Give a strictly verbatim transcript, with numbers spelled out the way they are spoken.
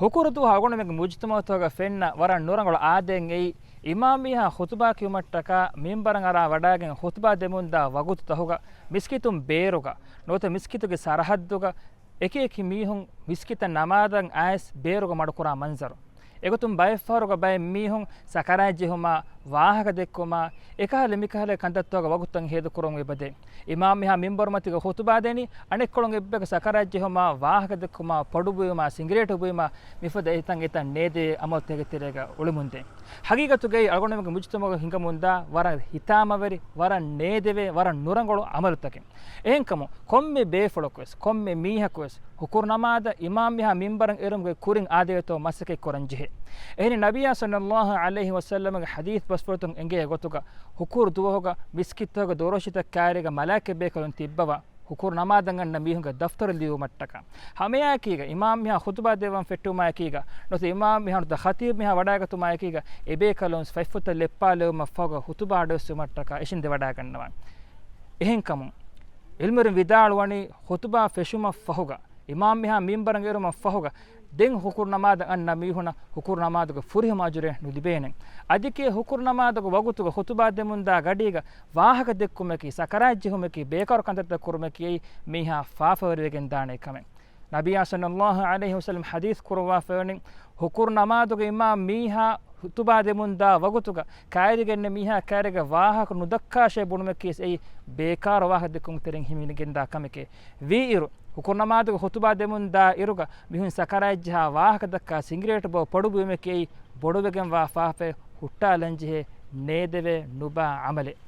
ހުކުރު ދުވަހު އަޅުގަނޑުމެންގެ މުޖުތަމަޢުތަކުގަ ފެންނަ ވަރަށް ނުރަނގަޅު އާދައެއް އެއީ، އިމާމް މީހާ ޚުތުބާ ކިޔުމަށްޓަކާ މިންބަރަށް އަރާ ވަޑައިގެން ޚުތުބާ ދެމުންދާ ވަގުތުތަހުގަ މިސްކިތުން ބޭރުގަ ނުވަތަ މިސްކިތުގެ ސަރަހައްދުގަ އެކި އެކި މީހުން މިސްކިތަށް ނަމާދަށް އައިސް ބޭރުގަ މަޑުކުރާ މަންޒަރު. އެގޮތުން ބައެއްފަހަރުގަ ބައެއް މީހުން ސަކަރާތް ޖެހުމާ، ވާހަކަ ދެއްކުމާ، އެކަހަލަ މިކަހަލަ ކަންތައްތަކުގަ ވަގުތުތައް ހޭދަކުރަމުން އެބަދޭ. އިމާމް މީހާ މިންބަރު މަތީގަ ޚުތުބާ ދެނީ، އަނެއްކޮޅުން އެއްބަޔަކު ސަކަރާތް ޖެހުމާ، ވާހަކަ ދެއްކުމާ، ޕޮޑު ބުއިމާ، ސިނގިރޭޓު ބުއިމާ، މިފަދަ އެތަން އެތަން ނޭދޭ އަމަލުތަކެއް ތެރޭގަ އުޅެމުންދޭ. ހަގީގަތުގައި އަޅުގަނޑުމެންގެ މުޖުތަމަޢުގަ ހިނގަމުންދާ ވަރަށް ހިތާމަވެރި، ވަރަށް ނޭދެވޭ، ވަރަށް ނުރަނގަޅު އަމަލުތަކެއް. އެހެންކަމުން ކޮންމެ ބޭފުޅަކުވެސް، ކޮންމެ މީހަކުވެސް ހުކުރު ނަމާދަށް އިމާމް މީހާ މިންބަރަށް އެރުމުގެ ކުރިން އާދެވޭތޯ މަސައްކަތް ކުރަން ޖެހޭ. އެހެނީ ނަބިއްޔާ ޞައްލައްލާހު ޢަލައިހި ވަސައްލަމަގެ ޙަދީޘް ބަސްފުޅުތައް އެނގޭ ގޮތުގަ، ހުކުރު ދުވަހުގަ މިސްކިތުގެ ދޮރުއޮށިތައް ކާރީގަ މަލާއިކަ ބޭކަލުން ތިއްބަވާ، ހުކުރު ނަމާދަށް އަންނަ މީހުންގެ ދަފްތަރު ލިޔުމަށްޓަކާ. ހަމައެއާއެކީގަ އިމާމް މީހާ ޚުތުބާ ދެއްވަން ފެއްޓުމާއެކީގަ، ނުވަތަ އިމާމް މީހާ ނުވަތަ ޚަތީބް މީހާ ވަޑައިގަތުމާއެކީގަ، އެބޭކަލުން ފަތްފުތަށް ލެއްޕާލެވުމަށްފަހުގަ ޚުތުބާ އަޑުއެއްސުމަށްޓަކާ އެށިން ދެވަޑައިގަންނަވާނެ. އެހެންކަމުން، ޢިލްމުވެރިން ވިދާޅުވަނީ، ޚުތުބާ ފެށުމަށްފަހުގަ، އިމާމް މީހާ މިންބަރަށް އެރުމަށްފަހުގަ، ދެން ހުކުރު ނަމާދަށް އަންނަ މީހުނަށް ހުކުރު ނަމާދުގެ ފުރިހަމަ އަޖުރެއް ނުލިބޭނެ. އަދިކޭ ހުކުރު ނަމާދުގެ ވަގުތުގަ ޚުތުބާ ދެމުންދާ ގަޑީގަ ވާހަކަ ދެއްކުމަކީ، ސަކަރާތް ޖެހުމަކީ، ބޭކާރު ކަންތައްތައް ކުރުމަކީ އެއީ މީހާ ފާފަވެރިވެގެން ދާނެ ކަމެއް. ނަބިއްޔާ ޞައްލައްލާހު ޢަލައިހި ވަސައްލަމް ޙަދީޘް ކުރައްވާފައިވަނީ، ހުކުރު ނަމާދުގަ އިމާމް މީހާ ޚުތުބާ ދެމުންދާ ވަގުތުގަ ކައިރިގަ އިންނަ މީހާ ކައިރީގަ ވާހަކަ ނުދައްކާށޭ ބުނުމަކީ ވެސް އެއީ ބޭކާރު ވާހަކަ ދެއްކުމުގެ ތެރެއިން ހިމެނިގެންދާ ކަމެކޭ. ވީއިރު، ހުކުރު ނަމާދުގެ ޚުތުބާ ދެމުންދާ އިރުގަ މީހުން ސަކަރާތް ޖަހާ ވާހަކަ ދައްކާ ސިނގިރޭޓު ބޯ ޕޮޑު ބުއިމަކީ އެއީ ބޮޑުވެގެންވާ ފާފައެއް ހުއްޓާލަންޖެހޭ ނޭދެވޭ ނުބާ ޢަމަލެއް.